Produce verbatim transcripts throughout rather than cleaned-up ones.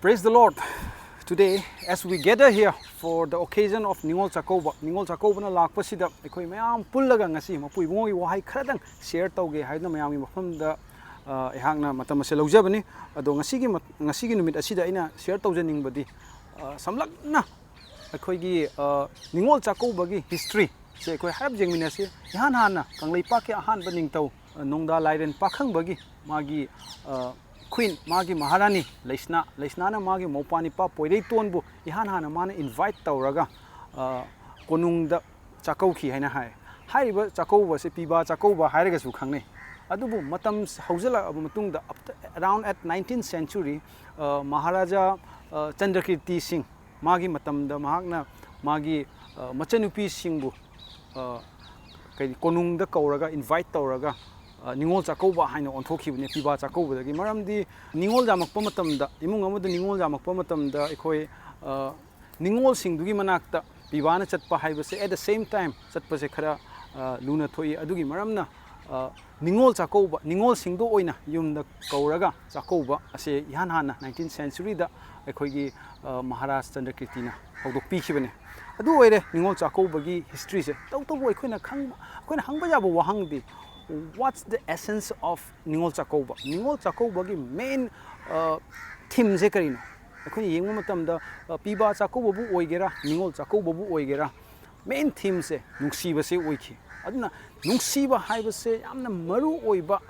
Praise the Lord. Today, as we gather here for the occasion of Ningol Chakkouba, ꯅꯤꯉꯣꯜ ꯆꯥꯛꯀꯧꯕꯅ ꯂꯥꯛꯄꯁꯤꯗ ꯑꯩꯈꯣꯏ ꯃꯌꯥꯝ ꯄꯨꯜꯂꯒ ꯉꯁꯤ ꯃꯄꯨ ꯏꯕꯨꯡꯉꯣꯒꯤ ꯋꯥꯍꯩ ꯈꯔꯗꯪ share ꯇꯧꯒꯦ ꯍꯥꯏꯗꯨꯅ ꯃꯌꯥꯝꯒꯤ ꯃꯐꯝꯗ, ꯑ, ꯑꯩꯍꯥꯛꯅ ꯃꯇꯝ ꯑꯁꯦ ꯂꯧꯖꯕꯅꯤ꯫ ꯑꯗꯣ ꯉꯁꯤꯒꯤ ꯃꯠ-, ꯉꯁꯤꯒꯤ ꯅꯨꯃꯤꯠ ꯑꯁꯤꯗ ꯑꯩꯅ share ꯇꯧꯖꯅꯤꯡꯕꯗꯤ, ꯑ, ꯁꯝꯂꯞꯅ ꯑꯩꯈꯣꯏꯒꯤ, ꯑ, ꯅꯤꯉꯣꯜ ꯆꯥꯛꯀꯧꯕꯒꯤ history ꯁꯦ ꯑꯩꯈꯣꯏ ꯍꯥꯏꯔꯞ ꯌꯦꯡꯃꯤꯟꯅꯁꯤ꯫ ꯏꯍꯥꯟ ꯍꯥꯟꯅ ꯀꯪꯂꯩꯄꯥꯛꯀꯤ ꯑꯍꯥꯟꯕ ꯅꯤꯡꯊꯧ, ꯑ, ꯅꯣꯡꯗꯥ ꯂꯥꯏꯔꯦꯟ ꯄꯥꯈꯪꯕꯒꯤ ꯃꯥꯒꯤ, ꯑ, queen, ꯃꯥꯒꯤ ꯃꯍꯥꯔꯥꯅꯤ ꯂꯩꯁꯅꯥ, ꯂꯩꯁꯅꯥꯅ ꯃꯥꯒꯤ ꯃꯧꯄ꯭ꯋꯥ ꯅꯤꯄꯥ ꯄꯣꯏꯔꯩꯇꯣꯟꯕꯨ ꯏꯍꯥꯟ ꯍꯥꯟꯅ ꯃꯥꯅ invite ꯇꯧꯔꯒ, ꯑ, ꯀꯣꯅꯨꯡꯗ ꯆꯥꯛꯀꯧꯈꯤ ꯍꯥꯏꯅ ꯍꯥꯏ꯫ ꯍꯥꯏꯔꯤꯕ ꯆꯥꯛꯀꯧꯕꯁꯦ ꯄꯤꯕꯥ ꯆꯥꯛꯀꯧꯕ ꯍꯥꯏꯔꯒꯁꯨ ꯈꯪꯅꯩ꯫ ꯑꯗꯨꯕꯨ ꯃꯇꯝ ꯍꯧꯖꯤꯜꯂꯛꯑꯕ ꯃꯇꯨꯡꯗ, up to around at nineteenth century, ꯑ, ꯃꯍꯥꯔꯥꯖꯥ, ꯑ, ꯆꯟꯗ꯭ꯔꯀꯤꯔꯇꯤ ꯁꯤꯡ, ꯃꯥꯒꯤ ꯃꯇꯝꯗ ꯃꯍꯥꯛꯅ ꯃꯥꯒꯤ, ꯑ, ꯃꯆꯟꯅꯨꯄꯤꯁꯤꯡꯕꯨ, ꯑ, ꯀꯩ, ꯀꯣꯅꯨꯡꯗ ꯀꯧꯔꯒ, invite ꯇꯧꯔꯒ, ꯑ, ꯅꯤꯉꯣꯜ ꯆꯥꯛꯀꯧꯕ ꯍꯥꯏꯅ ꯑꯣꯟꯊꯣꯛꯈꯤꯕꯅꯤ, ꯄꯤꯕꯥ ꯆꯥꯛꯀꯧꯕꯗꯒꯤ꯫ ꯃꯔꯝꯗꯤ ꯅꯤꯉꯣꯜ ꯌꯥꯝꯃꯛꯄ ꯃꯇꯝꯗ, ꯏꯃꯨꯡ ꯑꯃꯗ ꯅꯤꯉꯣꯜ ꯌꯥꯝꯃꯛꯄ ꯃꯇꯝꯗ ꯑꯩꯈꯣꯏ, ꯑ, ꯅꯤꯉꯣꯜꯁꯤꯡꯗꯨꯒꯤ ꯃꯅꯥꯛꯇ ꯄꯤꯕꯥꯅ ꯆꯠꯄ ꯍꯥꯏꯕꯁꯦ, at the same time ꯆꯠꯄꯁꯦ ꯈꯔ, ꯑ, ꯂꯨꯅ ꯊꯣꯛꯏ꯫ ꯑꯗꯨꯒꯤ ꯃꯔꯝꯅ, ꯑ, ꯅꯤꯉꯣꯜ ꯆꯥꯛꯀꯧꯕ, ꯅꯤꯉꯣꯜꯁꯤꯡꯗꯣ ꯑꯣꯏꯅ ꯌꯨꯝꯗ ꯀꯧꯔꯒ ꯆꯥꯛꯀꯧꯕ ꯑꯁꯦ ꯏꯍꯥꯟ ꯍꯥꯟꯅ nineteenth century ꯗ ꯑꯩꯈꯣꯏꯒꯤ, ꯑ, ꯃꯍꯥꯔꯥꯖ ꯆꯟꯗ꯭ꯔꯀꯤꯔꯇꯤꯅ ꯍꯧꯗꯣꯛꯄꯤꯈꯤꯕꯅꯦ꯫ ꯑꯗꯨ ꯑꯣꯏꯔꯦ ꯅꯤꯉꯣꯜ ꯆꯥꯛꯀꯧꯕꯒꯤ history ꯁꯦ꯫ ꯇꯧꯕꯇꯕꯨ ꯑꯩꯈꯣꯏꯅ ꯈꯪꯕ, ꯑꯩꯈꯣꯏꯅ ꯍꯪꯕ ꯌꯥꯕ ꯋꯥꯍꯪꯗꯤ, what's the essence of Ningol Chakkouba? ꯅꯤꯉꯣꯜ ꯆꯥꯛꯀꯧꯕꯒꯤ main, ꯑ, theme ꯁꯦ ꯀꯔꯤꯅꯣ? ꯑꯩꯈꯣꯏꯅ ꯌꯦꯡꯕ ꯃꯇꯝꯗ, ꯑ, ꯄꯤꯕꯥ ꯆꯥꯛꯀꯧꯕꯕꯨ ꯑꯣꯏꯒꯦꯔꯥ, ꯅꯤꯉꯣꯜ ꯆꯥꯛꯀꯧꯕꯕꯨ ꯑꯣꯏꯒꯦꯔꯥ, main theme ꯁꯦ ꯅꯨꯡꯁꯤꯕꯁꯦ ꯑꯣꯏꯈꯤ꯫ ꯑꯗꯨꯅ ꯅꯨꯡꯁꯤꯕ ꯍꯥꯏꯕꯁꯦ ꯌꯥꯝꯅ ꯃꯔꯨ ꯑꯣꯏꯕ,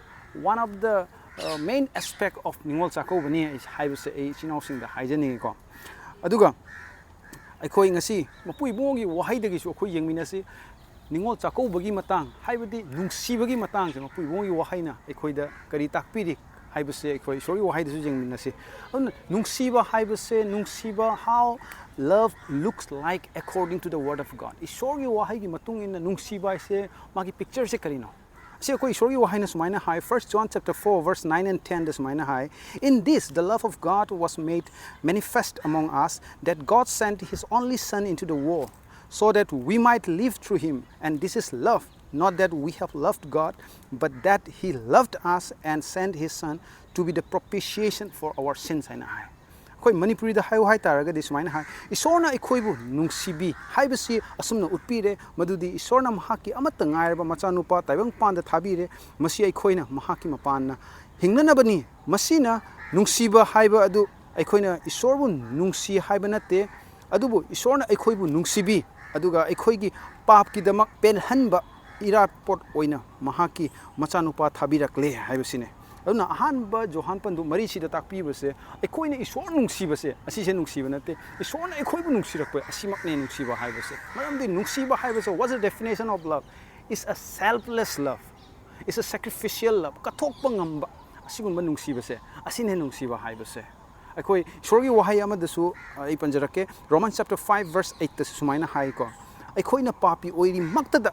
one of the, uh, main aspect of ꯅꯤꯉꯣꯜ ꯆꯥꯛꯀꯧꯕꯅꯤ ꯍꯥꯏꯕꯁꯦ ꯑꯩ ꯏꯆꯤꯟ ꯏꯅꯥꯎꯁꯤꯡꯗ ꯍꯥꯏꯖꯅꯤꯡꯉꯤꯀꯣ꯫ ꯑꯗꯨꯒ ꯑꯩꯈꯣꯏ ꯉꯁꯤ ꯃꯄꯨ ꯏꯕꯨꯡꯉꯣꯒꯤ ꯋꯥꯍꯩꯗꯒꯤꯁꯨ ꯑꯩꯈꯣꯏ ꯌꯦꯡꯃꯤꯟꯅꯁꯤ꯫ ꯅꯤꯉꯣꯜ ꯆꯥꯛꯀꯧꯕꯒꯤ ꯃꯇꯥꯡ, ꯍꯥꯏꯕꯗꯤ ꯅꯨꯡꯁꯤꯕꯒꯤ ꯃꯇꯥꯡꯁꯦ ꯃꯄꯨ ꯏꯕꯨꯡꯉꯣꯒꯤ ꯋꯥꯍꯩꯅ ꯑꯩꯈꯣꯏꯗ ꯀꯔꯤ ꯇꯥꯛꯄꯤꯔꯤ ꯍꯥꯏꯕꯁꯦ ꯑꯩꯈꯣꯏ ꯏꯁꯣꯔꯒꯤ ꯋꯥꯍꯩꯗꯁꯨ ꯌꯦꯡꯃꯤꯟꯅꯁꯤ꯫ ꯑꯗꯨꯅ ꯅꯨꯡꯁꯤꯕ ꯍꯥꯏꯕꯁꯦ, ꯅꯨꯡꯁꯤꯕ, how love looks like according to the word of God, ꯏꯁꯣꯔꯒꯤ ꯋꯥꯍꯩꯒꯤ ꯃꯇꯨꯡ ꯏꯟꯅ ꯅꯨꯡꯁꯤꯕ ꯍꯥꯏꯁꯦ ꯃꯥꯒꯤ picture ꯁꯦ ꯀꯔꯤꯅꯣ? ꯑꯁꯤ ꯑꯩꯈꯣꯏ ꯏꯁꯣꯔꯒꯤ ꯋꯥꯍꯩꯅ ꯁꯨꯃꯥꯏꯅ ꯍꯥꯏ, First John chapter four verse nine and ten ꯗ ꯁꯨꯃꯥꯏꯅ ꯍꯥꯏ, "In this the love of God was made manifest among us, that God sent his only Son into the world, so that we might live through him. And this is love, not that we have loved God, but that he loved us and sent his Son to be the propitiation for our sins" ꯍꯥꯏꯅ ꯍꯥꯏ꯫ ꯑꯩꯈꯣꯏ ꯃꯅꯤꯄꯨꯔꯤꯗ ꯍꯥꯏꯌꯨ ꯍꯥꯏ ꯇꯥꯔꯒꯗꯤ ꯁꯨꯃꯥꯏꯅ ꯍꯥꯏ, ꯏꯁꯣꯔꯅ ꯑꯩꯈꯣꯏꯕꯨ ꯅꯨꯡꯁꯤꯕꯤ ꯍꯥꯏꯕꯁꯤ ꯑꯁꯨꯝꯅ ꯎꯠꯄꯤꯔꯦ, ꯃꯗꯨꯗꯤ ꯏꯁꯣꯔꯅ ꯃꯍꯥꯛꯀꯤ ꯑꯃꯠꯇ ꯉꯥꯏꯔꯕ ꯃꯆꯥꯅꯨꯄꯥ ꯇꯥꯏꯕꯪꯄꯥꯟꯗ ꯊꯥꯕꯤꯔꯦ꯫ ꯃꯁꯤ ꯑꯩꯈꯣꯏꯅ ꯃꯍꯥꯛꯀꯤ ꯃꯄꯥꯟꯅ ꯍꯤꯡꯅꯅꯕꯅꯤ꯫ ꯃꯁꯤꯅ ꯅꯨꯡꯁꯤꯕ ꯍꯥꯏꯕ ꯑꯗꯨ ꯑꯩꯈꯣꯏꯅ ꯏꯁꯣꯔꯕꯨ ꯅꯨꯡꯁꯤ ꯍꯥꯏꯕ ꯅꯠꯇꯦ, ꯑꯗꯨꯕꯨ ꯏꯁꯣꯔꯅ ꯑꯩꯈꯣꯏꯕꯨ ꯅꯨꯡꯁꯤꯕꯤ, ꯑꯗꯨꯒ ꯑꯩꯈꯣꯏꯒꯤ ꯄꯥꯞꯀꯤꯗꯃꯛ ꯄꯦꯟꯍꯟꯕ ꯏꯔꯥꯠꯄꯣꯠ ꯑꯣꯏꯅ ꯃꯍꯥꯛꯀꯤ ꯃꯆꯥꯅꯨꯄꯥ ꯊꯥꯕꯤꯔꯛꯂꯦ ꯍꯥꯏꯕꯁꯤꯅꯦ꯫ ꯑꯗꯨꯅ ꯑꯍꯥꯟꯕ ꯖꯣꯍꯥꯟ ꯄꯟꯗꯨꯞ ꯃꯔꯤꯁꯤꯗ ꯇꯥꯛꯄꯤꯕꯁꯦ, ꯑꯩꯈꯣꯏꯅ ꯏꯁꯣꯔ ꯅꯨꯡꯁꯤꯕꯁꯦ, ꯑꯁꯤꯁꯦ ꯅꯨꯡꯁꯤꯕ ꯅꯠꯇꯦ, ꯏꯁꯣꯔꯅ ꯑꯩꯈꯣꯏꯕꯨ ꯅꯨꯡꯁꯤꯔꯛꯄ, ꯑꯁꯤꯃꯛꯅꯦ ꯅꯨꯡꯁꯤꯕ ꯍꯥꯏꯕꯁꯦ꯫ ꯃꯔꯝꯗꯤ ꯅꯨꯡꯁꯤꯕ ꯍꯥꯏꯕꯁꯦ, what's the definition of love? It's a selfless love, it's a sacrificial love, ꯀꯠꯊꯣꯛꯄ ꯉꯝꯕ, ꯑꯁꯤꯒꯨꯝꯕ ꯅꯨꯡꯁꯤꯕꯁꯦ, ꯑꯁꯤꯅꯦ ꯅꯨꯡꯁꯤꯕ ꯍꯥꯏꯕꯁꯦ꯫ ꯑꯩꯈꯣꯏ ꯏꯁꯣꯔꯒꯤ ꯋꯥꯍꯩ ꯑꯃꯗꯁꯨ ꯑꯩ ꯄꯟꯖꯔꯛꯀꯦ, Romans chapter five verse eightꯇꯁꯨ ꯁꯨꯃꯥꯏꯅ ꯍꯥꯏꯀꯣ, ꯑꯩꯈꯣꯏꯅ ꯄꯥꯄꯤ ꯑꯣꯏꯔꯤꯃꯛꯇꯗ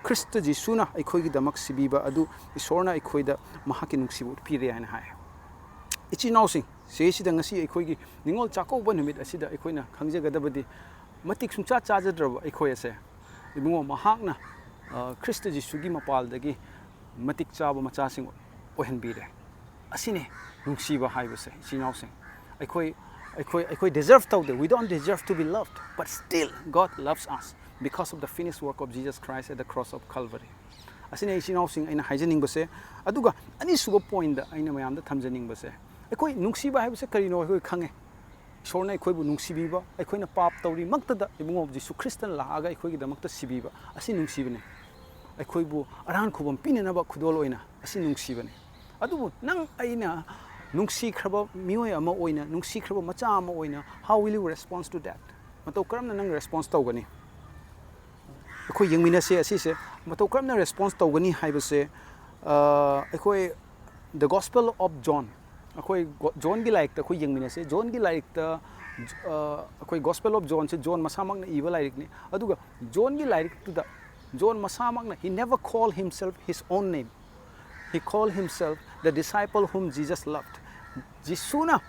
ꯈ꯭ꯔꯤꯁꯇ ꯖꯤꯁꯨꯅ ꯑꯩꯈꯣꯏꯒꯤꯗꯃꯛ ꯁꯤꯕꯤꯕ ꯑꯗꯨ ꯏꯁꯣꯔꯅ ꯑꯩꯈꯣꯏꯗ ꯃꯍꯥꯛꯀꯤ ꯅꯨꯡꯁꯤꯕ ꯎꯠꯄꯤꯔꯦ ꯍꯥꯏꯅ ꯍꯥꯏ꯫ ꯏꯆꯤꯟ ꯏꯅꯥꯎꯁꯤꯡ, ꯁꯤꯁꯤꯗ ꯉꯁꯤ ꯑꯩꯈꯣꯏꯒꯤ ꯅꯤꯉꯣꯜ ꯆꯥꯛꯀꯧꯕ ꯅꯨꯃꯤꯠ ꯑꯁꯤꯗ ꯑꯩꯈꯣꯏꯅ ꯈꯪꯖꯒꯗꯕꯗꯤ, ꯃꯇꯤꯛ ꯁꯨꯡꯆꯥ ꯆꯥꯖꯗ꯭ꯔꯕ ꯑꯩꯈꯣꯏ ꯑꯁꯦ, ꯏꯕꯨꯡꯉꯣ, ꯃꯍꯥꯛꯅ, ꯑ, ꯈ꯭ꯔꯤꯁꯇ ꯖꯤꯁꯨꯒꯤ ꯃꯄꯥꯜꯗꯒꯤ ꯃꯇꯤꯛ ꯆꯥꯕ ꯃꯆꯥꯁꯤꯡ ꯑꯣꯏꯍꯟꯕꯤꯔꯦ꯫ ꯑꯁꯤꯅꯤ ꯅꯨꯡꯁꯤꯕ ꯍꯥꯏꯕꯁꯦ, ꯏꯆꯤꯟ ꯏꯅꯥꯎꯁꯤꯡ꯫ ꯑꯩꯈꯣꯏ, ꯑꯩꯈꯣꯏ, ꯑꯩꯈꯣꯏ deserve ꯇꯧꯗꯦ, we don't deserve to be loved, but still God loves us because of the finished work of Jesus Christ at the cross of Calvary. ꯑꯁꯤꯅꯤ ꯏꯆꯤꯟ ꯏꯅꯥꯎꯁꯤꯡ ꯑꯩꯅ ꯍꯥꯏꯖꯅꯤꯡꯕꯁꯦ꯫ ꯑꯗꯨꯒ ꯑꯅꯤꯁꯨꯕ pointꯇ ꯑꯩꯅ ꯃꯌꯥꯝꯗ ꯊꯝꯖꯅꯤꯡꯕꯁꯦ, ꯑꯩꯈꯣꯏ ꯅꯨꯡꯁꯤꯕ ꯍꯥꯏꯕꯁꯦ ꯀꯔꯤꯅꯣ ꯑꯩꯈꯣꯏ ꯈꯪꯉꯦ꯫ ꯏꯁꯣꯔꯅ ꯑꯩꯈꯣꯏꯕꯨ ꯅꯨꯡꯁꯤꯕꯤꯕ, ꯑꯩꯈꯣꯏꯅ ꯄꯥꯞ ꯇꯧꯔꯤꯃꯛꯇꯗ ꯏꯕꯨꯡꯉꯣ ꯖꯤꯁꯨ ꯈ꯭ꯔꯤꯁꯇꯅ ꯂꯥꯛꯑꯒ ꯑꯩꯈꯣꯏꯒꯤꯗꯃꯛꯇ ꯁꯤꯕꯤꯕ, ꯑꯁꯤ ꯅꯨꯡꯁꯤꯕꯅꯤ꯫ ꯑꯩꯈꯣꯏꯕꯨ ꯑꯔꯥꯟ ꯈꯨꯕꯝ ꯄꯤꯅꯅꯕ ꯈꯨꯗꯣꯜ ꯑꯣꯏꯅ, ꯑꯁꯤ ꯅꯨꯡꯁꯤꯕꯅꯤ꯫ ꯑꯗꯨꯕꯨ ꯅꯪ ꯑꯩꯅ ꯅꯨꯡꯁꯤꯈ꯭ꯔꯕ ꯃꯤꯑꯣꯏ ꯑꯃ ꯑꯣꯏꯅ, ꯅꯨꯡꯁꯤꯈ꯭ꯔꯕ ꯃꯆꯥ ꯑꯃ ꯑꯣꯏꯅ, how will you response to that? ꯃꯇꯧ ꯀꯔꯝꯅ ꯅꯪ response ꯇꯧꯒꯅꯤ? ꯑꯩꯈꯣꯏ ꯌꯦꯡꯃꯤꯟꯅꯁꯦ ꯑꯁꯤꯁꯦ, ꯃꯇꯧ ꯀꯔꯝꯅ response ꯇꯧꯒꯅꯤ ꯍꯥꯏꯕꯁꯦ, ꯑ, ꯑꯩꯈꯣꯏ The Gospel of John, ꯑꯩꯈꯣꯏ ꯒꯣ-, ꯖꯣꯟꯒꯤ ꯂꯥꯏꯔꯤꯛꯇ ꯑꯩꯈꯣꯏ ꯌꯦꯡꯃꯤꯟꯅꯁꯦ꯫ ꯖꯣꯟꯒꯤ ꯂꯥꯏꯔꯤꯛꯇ, ꯑ, ꯑꯩꯈꯣꯏ Gospel of Johnꯁꯦ ꯖꯣꯟ ꯃꯁꯥꯃꯛꯅ ꯏꯕ ꯂꯥꯏꯔꯤꯛꯅꯤ꯫ ꯑꯗꯨꯒ ꯖꯣꯟꯒꯤ ꯂꯥꯏꯔꯤꯛꯇꯨꯗ zone ꯃꯁꯥꯃꯛꯅ, he never called himself his own name, he called himself the disciple whom Jesus loved. ꯖꯤꯁꯨꯅ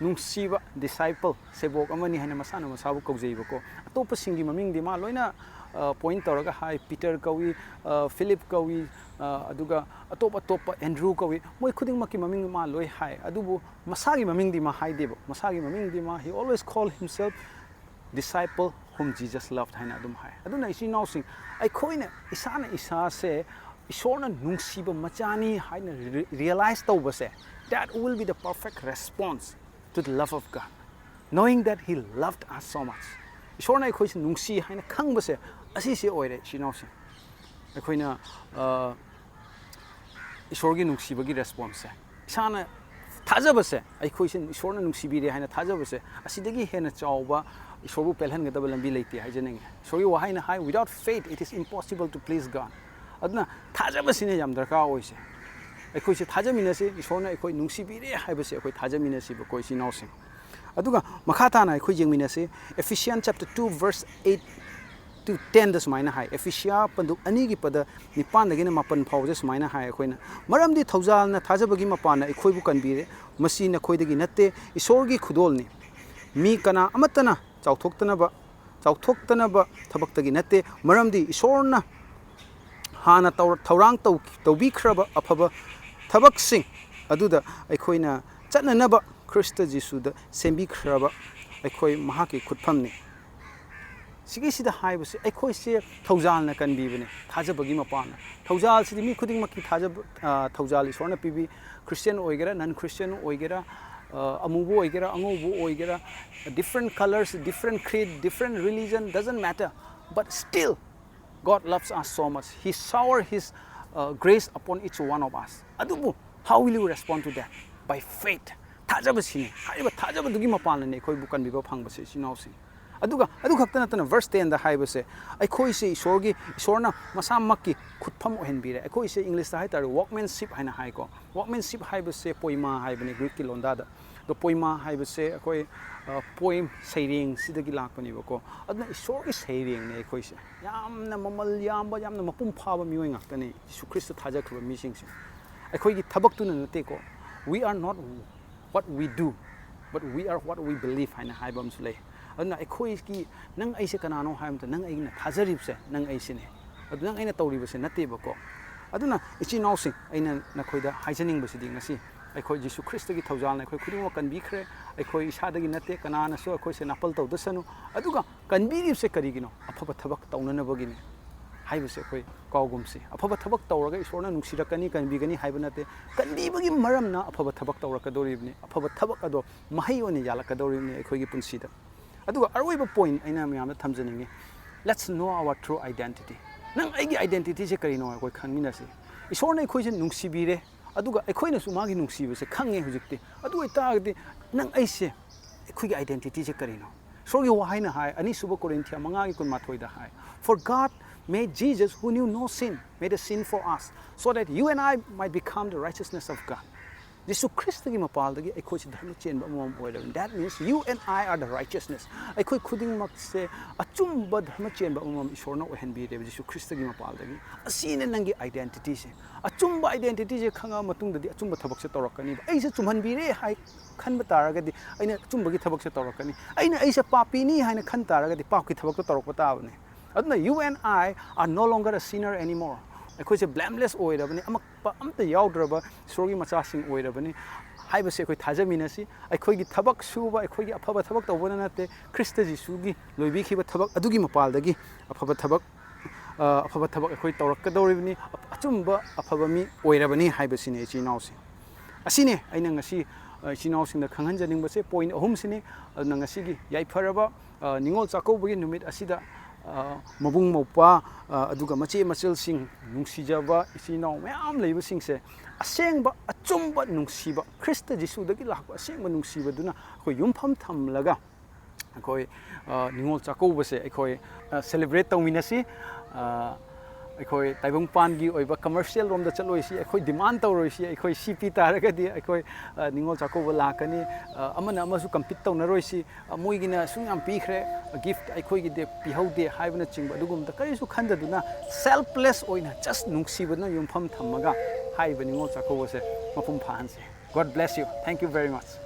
ꯅꯨꯡꯁꯤꯕ disciple, ꯁꯦꯕꯣꯛ ꯑꯃꯅꯤ ꯍꯥꯏꯅ ꯃꯁꯥꯅ ꯃꯁꯥꯕꯨ ꯀꯧꯖꯩꯕꯀꯣ꯫ ꯑꯇꯣꯞꯄꯁꯤꯡꯒꯤ ꯃꯃꯤꯡꯗꯤ ꯃꯥ ꯂꯣꯏꯅ, ꯄꯣꯏꯟ ꯇꯧꯔꯒ ꯍꯥꯏ꯫ ꯄꯤꯇꯔ ꯀꯧꯏ, ꯐꯤꯂꯤꯞ ꯀꯧꯏ, ꯑꯗꯨꯒ ꯑꯇꯣꯞ ꯑꯇꯣꯞꯄ, ꯑꯦꯟꯗ꯭ꯔꯨ ꯀꯧꯏ꯫ ꯃꯣꯏ ꯈꯨꯗꯤꯡꯃꯛꯀꯤ ꯃꯃꯤꯡ ꯃꯥ ꯂꯣꯏ ꯍꯥꯏ꯫ ꯑꯗꯨꯕꯨ ꯃꯁꯥꯒꯤ ꯃꯃꯤꯡꯗꯤ ꯃꯥ ꯍꯥꯏꯗꯦꯕ꯫ ꯃꯁꯥꯒꯤ ꯃꯃꯤꯡꯗꯤ ꯃꯥ, he always call himself disciple whom Jesus loved ꯍꯥꯏꯅ ꯑꯗꯨꯝ ꯍꯥꯏ꯫ ꯑꯗꯨꯅ ꯏꯆꯤꯟ ꯏꯅꯥꯎꯁꯤꯡ, ꯑꯩꯈꯣꯏꯅ ꯏꯁꯥꯅ ꯏꯁꯥꯁꯦ ꯏꯁꯣꯔꯅ ꯅꯨꯡꯁꯤꯕ ꯃꯆꯥꯅꯤ ꯍꯥꯏꯅ ꯔꯤ-, ꯔꯤꯌꯦꯂꯥꯏꯁ ꯇꯧꯕꯁꯦ, that will be the perfect response to the love of God, knowing that He loved us so much. ꯏꯁꯣꯔꯅ ꯑꯩꯈꯣꯏꯁꯦ ꯅꯨꯡꯁꯤ ꯍꯥꯏꯅ ꯈꯪꯕꯁꯦ, ꯑꯁꯤꯁꯦ ꯑꯣꯏꯔꯦ ꯏꯆꯤꯟ ꯏꯅꯥꯎꯁꯤꯡ꯫ ꯑꯩꯈꯣꯏꯅ, ꯑ, ꯏꯁꯣꯔꯒꯤ ꯅꯨꯡꯁꯤꯕꯒꯤ ꯔꯦꯁꯄꯣꯟꯁꯁꯦ, ꯏꯁꯥꯅ ꯊꯥꯖꯕꯁꯦ, ꯑꯩꯈꯣꯏꯁꯦ ꯏꯁꯣꯔꯅ ꯅꯨꯡꯁꯤꯕꯤꯔꯦ ꯍꯥꯏꯅ ꯊꯥꯖꯕꯁꯦ, ꯑꯁꯤꯗꯒꯤ ꯍꯦꯟꯅ ꯆꯥꯎꯕ ꯏꯁꯣꯔꯕꯨ ꯄꯦꯜꯍꯟꯒꯗꯕ ꯂꯝꯕꯤ ꯂꯩꯇꯦ ꯍꯥꯏꯖꯅꯤꯡꯉꯤ꯫ ꯏꯁꯣꯔꯒꯤ ꯋꯥꯍꯩꯅ ꯍꯥꯏ, "Without faith it is impossible to please God." ꯑꯗꯨꯅ ꯊꯥꯖꯕꯁꯤꯅ ꯌꯥꯝ ꯗꯔꯀꯥꯔ ꯑꯣꯏꯁꯦ꯫ ꯑꯩꯈꯣꯏꯁꯦ ꯊꯥꯖꯃꯤꯟꯅꯁꯤ, ꯏꯁꯣꯔꯅ ꯑꯩꯈꯣꯏ ꯅꯨꯡꯁꯤꯕꯤꯔꯦ ꯍꯥꯏꯕꯁꯦ ꯑꯩꯈꯣꯏ ꯊꯥꯖꯃꯤꯟꯅꯁꯤꯕꯀꯣ, ꯏꯆꯤꯟ ꯏꯅꯥꯎꯁꯤꯡ꯫ ꯑꯗꯨꯒ ꯃꯈꯥ ꯇꯥꯅ ꯑꯩꯈꯣꯏ ꯌꯦꯡꯃꯤꯟꯅꯁꯤ, Ephesians chapter two verse eight to ten ꯗ ꯁꯨꯃꯥꯏꯅ ꯍꯥꯏ꯫ ꯑꯦꯐꯤꯁꯤꯌꯥ ꯄꯟꯗꯨꯞ ꯑꯅꯤꯒꯤ ꯄꯗ ꯅꯤꯄꯥꯟꯗꯒꯤꯅ ꯃꯥꯄꯟ ꯐꯥꯎꯕꯁꯦ ꯁꯨꯃꯥꯏꯅ ꯍꯥꯏ ꯑꯩꯈꯣꯏꯅ, "ꯃꯔꯝꯗꯤ ꯊꯧꯖꯥꯜꯅ ꯊꯥꯖꯕꯒꯤ ꯃꯄꯥꯟꯅ ꯑꯩꯈꯣꯏꯕꯨ ꯀꯟꯕꯤꯔꯦ꯫ ꯃꯁꯤ ꯅꯈꯣꯏꯗꯒꯤ ꯅꯠꯇꯦ, ꯏꯁꯣꯔꯒꯤ ꯈꯨꯗꯣꯜꯅꯤ꯫ ꯃꯤ ꯀꯅꯥ ꯑꯃꯠꯇꯅ ꯆꯥꯎꯊꯣꯛꯇꯅꯕ, ꯆꯥꯎꯊꯣꯛꯇꯅꯕ ꯊꯕꯛꯇꯒꯤ ꯅꯠꯇꯦ, ꯃꯔꯝꯗꯤ ꯏꯁꯣꯔꯅ ꯍꯥꯟꯅ ꯇꯧꯔ-, ꯊꯧꯔꯥꯡ ꯇꯧ-, ꯇꯧꯕꯤꯈ꯭ꯔꯕ ꯑꯐꯕ ꯊꯕꯛꯁꯤꯡ ꯑꯗꯨꯗ ꯑꯩꯈꯣꯏꯅ ꯆꯠꯅꯅꯕ ꯈ꯭ꯔꯤꯁꯇ ꯖꯤꯁꯨꯗ ꯁꯦꯝꯕꯤꯈ꯭ꯔꯕ ꯑꯩꯈꯣꯏ ꯃꯍꯥꯛꯀꯤ ꯈꯨꯠꯐꯝꯅꯤ"꯫ ꯁꯤꯒꯤꯁꯤꯗ ꯍꯥꯏꯕꯁꯦ, ꯑꯩꯈꯣꯏꯁꯦ ꯊꯧꯖꯥꯜꯅ ꯀꯟꯕꯤꯕꯅꯦ, ꯊꯥꯖꯕꯒꯤ ꯃꯄꯥꯟꯅ꯫ ꯊꯧꯖꯥꯜꯁꯤꯗꯤ ꯃꯤ ꯈꯨꯗꯤꯡꯃꯛꯀꯤ ꯊꯥꯖꯕ, ꯑ, ꯊꯧꯖꯥꯜ ꯏꯁꯣꯔꯅ ꯄꯤꯕꯤ, ꯈ꯭ꯔꯤꯁꯇꯤꯌꯥꯟ ꯑꯣꯏꯒꯦꯔꯥ, ꯅꯟ ꯈ꯭ꯔꯤꯁꯇꯤꯌꯥꯟ ꯑꯣꯏꯒꯦꯔꯥ, ꯑ, ꯑꯃꯨꯕ ꯑꯣꯏꯒꯦꯔꯥ, ꯑꯉꯧꯕ ꯑꯣꯏꯒꯦꯔꯥ, different colours, different creed, different religion, doesn't matter. But still, God loves us so much. He shower His, uh, grace upon each one of us. ꯑꯗꯨꯕꯨ, how will you respond to that? By faith. ꯊꯥꯖꯕꯁꯤꯅꯤ꯫ ꯍꯥꯏꯔꯤꯕ ꯊꯥꯖꯕꯗꯨꯒꯤ ꯃꯄꯥꯟꯅꯅꯤ ꯑꯩꯈꯣꯏꯕꯨ ꯀꯟꯕꯤꯕ ꯐꯪꯕꯁꯦ, ꯏꯆꯤꯟ ꯏꯅꯥꯎꯁꯤꯡ꯫ ꯑꯗꯨꯒ ꯑꯗꯨ ꯈꯛꯇ ꯅꯠꯇꯅ verse ten ꯗ ꯍꯥꯏꯕꯁꯦ, ꯑꯩꯈꯣꯏꯁꯦ ꯏꯁꯣꯔꯒꯤ, ꯏꯁꯣꯔꯅ ꯃꯁꯥꯃꯛꯀꯤ ꯈꯨꯠꯐꯝ ꯑꯣꯏꯍꯟꯕꯤꯔꯦ꯫ ꯑꯩꯈꯣꯏꯁꯦ ꯏꯪꯂꯤꯁꯇ ꯍꯥꯏ ꯇꯥꯔꯦ, workmanship ꯍꯥꯏꯅ ꯍꯥꯏꯀꯣ꯫ Workmanship ꯍꯥꯏꯕꯁꯦ poiema ꯍꯥꯏꯕꯅꯤ ꯒ꯭ꯔꯤꯛꯀꯤ ꯂꯣꯟꯗꯥꯗ꯫ ꯑꯗꯣ poiema ꯍꯥꯏꯕꯁꯦ ꯑꯩꯈꯣꯏ, ꯑ, poem, ꯁꯩꯔꯦꯡꯁꯤꯗꯒꯤ ꯂꯥꯛꯄꯅꯦꯕꯀꯣ꯫ ꯑꯗꯨꯅ ꯏꯁꯣꯔꯒꯤ ꯁꯩꯔꯦꯡꯅꯦ ꯑꯩꯈꯣꯏꯁꯦ꯫ ꯌꯥꯝꯅ ꯃꯃꯜ ꯌꯥꯝꯕ, ꯌꯥꯝꯅ ꯃꯄꯨꯡ ꯐꯥꯕ ꯃꯤꯑꯣꯏ ꯉꯥꯛꯇꯅꯤ ꯖꯤꯁꯨ ꯈ꯭ꯔꯤꯁꯇ ꯊꯥꯖꯈ꯭ꯔꯕ ꯃꯤꯁꯤꯡꯁꯦ꯫ ꯑꯩꯈꯣꯏꯒꯤ ꯊꯕꯛꯇꯨꯅ ꯅꯠꯇꯦꯀꯣ꯫ "We are not what we do, but we are what we believe" ꯍꯥꯏꯅ ꯍꯥꯏꯕ ꯑꯃꯁꯨ ꯂꯩ꯫ ꯑꯗꯨꯅ ꯑꯩꯈꯣꯏꯒꯤ, ꯅꯪ ꯑꯩꯁꯦ ꯀꯅꯥꯅꯣ ꯍꯥꯏꯕ ꯃꯇꯝꯗ, ꯅꯪ ꯑꯩꯅ ꯊꯥꯖꯔꯤꯕꯁꯦ ꯅꯪ ꯑꯩꯁꯤꯅꯦ꯫ ꯑꯗꯨ ꯅꯪ ꯑꯩꯅ ꯇꯧꯔꯤꯕꯁꯦ ꯅꯠꯇꯦꯕꯀꯣ꯫ ꯑꯗꯨꯅ ꯏꯆꯤꯟ ꯏꯅꯥꯎꯁꯤꯡ, ꯑꯩꯅ ꯅꯈꯣꯏꯗ ꯍꯥꯏꯖꯅꯤꯡꯕꯁꯤꯗꯤ, ꯉꯁꯤ ꯑꯩꯈꯣꯏ ꯖꯤꯁꯨ ꯈ꯭ꯔꯤꯁꯇꯒꯤ ꯊꯧꯖꯥꯜꯅ ꯑꯩꯈꯣꯏ ꯈꯨꯗꯤꯡꯃꯛ ꯀꯟꯕꯤꯈ꯭ꯔꯦ꯫ ꯑꯩꯈꯣꯏ ꯏꯁꯥꯗꯒꯤ ꯅꯠꯇꯦ, ꯀꯅꯥꯅꯁꯨ ꯑꯩꯈꯣꯏꯁꯦ ꯅꯥꯄꯜ ꯇꯧꯗꯁꯅꯨ꯫ ꯑꯗꯨꯒ ꯀꯟꯕꯤꯔꯤꯕꯁꯦ ꯀꯔꯤꯒꯤꯅꯣ? ꯑꯐꯕ ꯊꯕꯛ ꯇꯧꯅꯅꯕꯒꯤꯅꯤ ꯍꯥꯏꯕꯁꯦ ꯑꯩꯈꯣꯏ ꯀꯥꯎꯒꯨꯝꯁꯤ꯫ ꯑꯐꯕ ꯊꯕꯛ ꯇꯧꯔꯒ ꯏꯁꯣꯔꯅ ꯅꯨꯡꯁꯤꯔꯛꯀꯅꯤ, ꯀꯟꯕꯤꯒꯅꯤ ꯍꯥꯏꯕ ꯅꯠꯇꯦ꯫ ꯀꯟꯕꯤꯕꯒꯤ ꯃꯔꯝꯅ ꯑꯐꯕ ꯊꯕꯛ ꯇꯧꯔꯛꯀꯗꯧꯔꯤꯕꯅꯤ꯫ ꯑꯐꯕ ꯊꯕꯛ ꯑꯗꯣ ꯃꯍꯩ ꯑꯣꯏꯅ ꯌꯥꯜꯂꯛꯀꯗꯧꯔꯤꯕꯅꯤ ꯑꯩꯈꯣꯏꯒꯤ ꯄꯨꯟꯁꯤꯗ꯫ ꯑꯗꯨꯒ ꯑꯔꯣꯏꯕ ꯄꯣꯏꯟ ꯑꯩꯅ ꯃꯌꯥꯝꯗ ꯊꯝꯖꯅꯤꯡꯉꯤ, let's know our true identity. ꯅꯪ ꯑꯩꯒꯤ ꯑꯥꯏꯗꯦꯟꯇꯤꯇꯤꯁꯦ ꯀꯔꯤꯅꯣ ꯑꯩꯈꯣꯏ ꯈꯪꯃꯤꯟꯅꯁꯤ꯫ ꯏꯁꯣꯔꯅ ꯑꯩꯈꯣꯏꯁꯦ ꯅꯨꯡꯁꯤꯕꯤꯔꯦ, ꯑꯗꯨꯒ ꯑꯩꯈꯣꯏꯅꯁꯨ ꯃꯥꯒꯤ ꯅꯨꯡꯁꯤꯕꯁꯦ ꯈꯪꯉꯦ ꯍꯧꯖꯤꯛꯇꯤ꯫ ꯑꯗꯨ ꯑꯣꯏꯇꯥꯔꯒꯗꯤ ꯅꯪ ꯑꯩꯁꯦ, ꯑꯩꯈꯣꯏꯒꯤ ꯑꯥꯏꯗꯦꯟꯇꯤꯇꯤꯁꯦ ꯀꯔꯤꯅꯣ? ꯏꯁꯣꯔꯒꯤ ꯋꯥꯍꯩꯅ ꯍꯥꯏ, ꯑꯅꯤꯁꯨꯕ ꯀꯣꯔꯤꯟꯊꯤꯌꯥ ꯃꯉꯥꯒꯤ ꯀꯨꯟꯃꯥꯊꯣꯏꯗ ꯍꯥꯏ, "For God made Jesus, who knew no sin, made a sin for us, so that you and I might become the righteousness of God." ꯖꯤꯁꯨ ꯈ꯭ꯔꯤꯁꯇꯒꯤ ꯃꯄꯥꯜꯗꯒꯤ ꯑꯩꯈꯣꯏꯁꯤ ꯙꯔꯃ ꯆꯦꯟꯕ ꯑꯃꯃꯝ ꯑꯣꯏꯔꯕꯅꯤ꯫ That means you and I are the righteousness. ꯑꯩꯈꯣꯏ ꯈꯨꯗꯤꯡꯃꯛꯁꯦ ꯑꯆꯨꯝꯕ ꯙꯔꯃ ꯆꯦꯟꯕ ꯑꯃꯃꯝ ꯏꯁꯣꯔꯅ ꯑꯣꯏꯍꯟꯕꯤꯔꯦꯕ ꯖꯤꯁꯨ ꯈ꯭ꯔꯤꯁꯇꯒꯤ ꯃꯄꯥꯜꯗꯒꯤ꯫ ꯑꯁꯤꯅ ꯅꯪꯒꯤ ꯑꯥꯏꯗꯦꯟꯇꯤꯇꯤꯁꯦ꯫ ꯑꯆꯨꯝꯕ ꯑꯥꯏꯗꯦꯟꯇꯤꯇꯤꯁꯦ ꯈꯪꯉꯕ ꯃꯇꯨꯡꯗꯗꯤ ꯑꯆꯨꯝꯕ ꯊꯕꯛꯁꯦ ꯇꯧꯔꯛꯀꯅꯤꯕ꯫ ꯑꯩꯁꯦ ꯆꯨꯝꯍꯟꯕꯤꯔꯦ ꯍꯥꯏ ꯈꯟꯕ ꯇꯥꯔꯒꯗꯤ ꯑꯩꯅ ꯑꯆꯨꯝꯕꯒꯤ ꯊꯕꯛꯁꯦ ꯇꯧꯔꯛꯀꯅꯤ꯫ ꯑꯩꯅ ꯑꯩꯁꯦ ꯄꯥꯄꯤꯅꯤ ꯍꯥꯏꯅ ꯈꯟ ꯇꯥꯔꯒꯗꯤ ꯄꯥꯞꯀꯤ ꯊꯕꯛꯇꯣ ꯇꯧꯔꯛꯄ ꯇꯥꯕꯅꯤ꯫ ꯑꯗꯨꯅ you and I are no longer a sinner anymore. ꯑꯩꯈꯣꯏꯁꯦ ꯕ꯭ꯂꯦꯝꯂꯦꯁ ꯑꯣꯏꯔꯕꯅꯤ, ꯑꯃꯛꯄ ꯑꯝꯇ ꯌꯥꯎꯗ꯭ꯔꯕ ꯏꯁꯣꯔꯒꯤ ꯃꯆꯥꯁꯤꯡ ꯑꯣꯏꯔꯕꯅꯤ ꯍꯥꯏꯕꯁꯦ ꯑꯩꯈꯣꯏ ꯊꯥꯖꯃꯤꯟꯅꯁꯤ꯫ ꯑꯩꯈꯣꯏꯒꯤ ꯊꯕꯛ ꯁꯨꯕ, ꯑꯩꯈꯣꯏꯒꯤ ꯑꯐꯕ ꯊꯕꯛ ꯇꯧꯕꯅ ꯅꯠꯇꯦ, ꯈ꯭ꯔꯤꯁꯇ ꯖꯤꯁꯨꯒꯤ ꯂꯣꯏꯕꯤꯈꯤꯕ ꯊꯕꯛ ꯑꯗꯨꯒꯤ ꯃꯄꯥꯜꯗꯒꯤ ꯑꯐꯕ ꯊꯕꯛ, ꯑ, ꯑꯐꯕ ꯊꯕꯛ ꯑꯩꯈꯣꯏ ꯇꯧꯔꯛꯀꯗꯧꯔꯤꯕꯅꯤ, ꯑꯆꯨꯝꯕ ꯑꯐꯕ ꯃꯤ ꯑꯣꯏꯔꯕꯅꯤ ꯍꯥꯏꯕꯁꯤꯅꯤ, ꯏꯆꯤꯜ ꯏꯅꯥꯎꯁꯤꯡ꯫ ꯑꯁꯤꯅꯤ ꯑꯩꯅ ꯉꯁꯤ, ꯑ, ꯏꯆꯤꯜ ꯏꯅꯥꯎꯁꯤꯡꯗ ꯈꯪꯍꯟꯖꯅꯤꯡꯕꯁꯦ, ꯄꯣꯏꯟ ꯑꯍꯨꯝꯁꯤꯅꯤ꯫ ꯑꯗꯨꯅ ꯉꯁꯤꯒꯤ ꯌꯥꯏꯐꯔꯕ, ꯑ, ꯅꯤꯉꯣꯜ ꯆꯥꯛꯀꯧꯕꯒꯤ ꯅꯨꯃꯤꯠ ꯑꯁꯤꯗ, ꯑ, ꯃꯕꯨꯡ ꯃꯧꯄ꯭ꯋꯥ, ꯑ, ꯑꯗꯨꯒ ꯃꯆꯦ ꯃꯆꯜꯁꯤꯡ, ꯅꯨꯡꯁꯤꯖꯕ ꯏꯆꯤꯜ ꯏꯅꯥꯎ ꯃꯌꯥꯝ ꯂꯩꯕꯁꯤꯡꯁꯦ, ꯑꯁꯦꯡꯕ ꯑꯆꯨꯝꯕ ꯅꯨꯡꯁꯤꯕ, ꯈ꯭ꯔꯤꯁꯇ ꯖꯤꯁꯨꯗꯒꯤ ꯂꯥꯛꯄ ꯑꯁꯦꯡꯕ ꯅꯨꯡꯁꯤꯕꯗꯨꯅ ꯑꯩꯈꯣꯏ ꯌꯨꯝꯐꯝ ꯊꯝꯂꯒ ꯑꯩꯈꯣꯏ, ꯑ, ꯅꯤꯉꯣꯜ ꯆꯥꯛꯀꯧꯕꯁꯦ ꯑꯩꯈꯣꯏ, ꯑ, ꯁꯦꯂꯦꯕ꯭ꯔꯦꯠ ꯇꯧꯃꯤꯟꯅꯁꯤ꯫ ꯑ, ꯑꯩꯈꯣꯏ ꯇꯥꯏꯕꯪꯄꯥꯟꯒꯤ ꯑꯣꯏꯕ ꯀꯃꯔꯁꯤꯌꯦꯜ ꯔꯣꯝꯗ ꯆꯠꯂꯣꯏꯁꯤ, ꯑꯩꯈꯣꯏ ꯗꯤꯃꯥꯟ ꯇꯧꯔꯣꯏꯁꯤ꯫ ꯑꯩꯈꯣꯏ ꯁꯤ ꯄꯤ ꯇꯥꯔꯒꯗꯤ ꯑꯩꯈꯣꯏ, ꯑ, ꯅꯤꯉꯣꯜ ꯆꯥꯛꯀꯧꯕ ꯂꯥꯛꯀꯅꯤ, ꯑ, ꯑꯃꯅ ꯑꯃꯁꯨ ꯀꯝꯄꯤꯠ ꯇꯧꯅꯔꯣꯏꯁꯤ, ꯑ, ꯃꯣꯏꯒꯤꯅ ꯁꯨꯝ ꯌꯥꯝ ꯄꯤꯈ꯭ꯔꯦ, ꯒꯤꯐ ꯑꯩꯈꯣꯏꯒꯤꯗꯤ ꯄꯤꯍꯧꯗꯦ ꯍꯥꯏꯕꯅꯆꯤꯡꯕ ꯑꯗꯨꯒꯨꯝꯕꯗ ꯀꯔꯤꯁꯨ ꯈꯟꯗꯗꯨꯅ ꯁꯦꯜꯐꯂꯦꯁ ꯑꯣꯏꯅ ꯖꯁ ꯅꯨꯡꯁꯤꯕꯅ ꯌꯨꯝꯐꯝ ꯊꯝꯃꯒ ꯍꯥꯏꯔꯤꯕ ꯅꯤꯉꯣꯜ ꯆꯥꯛꯀꯧꯕꯁꯦ ꯃꯄꯨꯡ ꯐꯥꯍꯟꯁꯤ꯫ God bless you. Thank you very much.